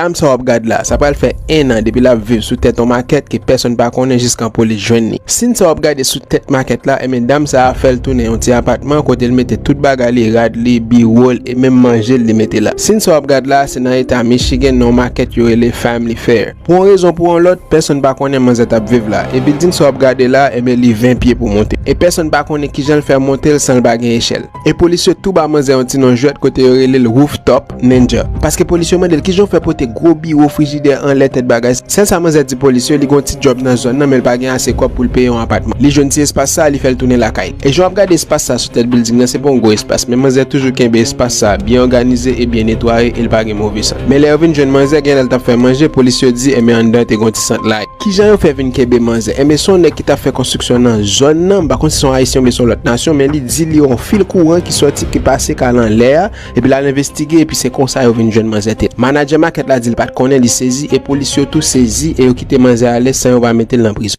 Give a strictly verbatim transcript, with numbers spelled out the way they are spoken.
Dam sa w ap gad la, sa pral fè en an depi l ap viv sou tèt yon makèt ke pèsonn pa konnen jiskan polis jwenn li. Sin sa w ap gade sou tèt makèt la, ebyen dam sa a fè l tounen yon ti apatman kote l mete tout bagay li, rad li, biwo l e menm manje l li mete la. Sin sa w ap gad la, se nan eta Michigan nan yon makèt yo rele Family Fare. Pou yon rezon pou yon lòt, pèsonn pa konnen manzè t ap viv la. E bilding sa w ap gade la, ebyen li ven pye pou monte. E pèsonn pa konnen kijan l fè monte l san l pa gen echèl. E polis yo tou ba manzè yon ti non jwèt kote yo rele l Rooftop Ninja. Paske polis yo mande l kijan w fè pote gwo biwo, frijidè anlè tèt bagay. Sèl sa manzè di polis yo, li gon ti djòb nan zòn nan, men l pa gen ase kòb pou l peye yon apatman. Li jwenn ti espas sa, li fè l tounen lakay. E jan w ap gade espas sa sou tèt bilding nan, se pa yon gwo espas, men manzè toujou kenbe espas sa byen òganize e byen netwaye e l pa gen move sant. Men lè yo vin jwenn manzè, genlè l t ap fè manje, polis yo di, enben anndan te gon ti sant lay. Kijan yo fè vin kenbe manzè? Enben se yon nèg ki t ap fè konstriksyon nan zòn nan, m pa konn si se yon ayisyen oubyen se yon lòt nasyon, men li di li yon fil kouran ki sòti, ki pase k al anlè a, epi l al envestige, epi se konsa yo vin jwenn manzè te. Manadjè makèt la di l pa t konnen, li sezi, e polis yo tou sezi, e yo kite manzè ale san yo pa mete l nan prizon.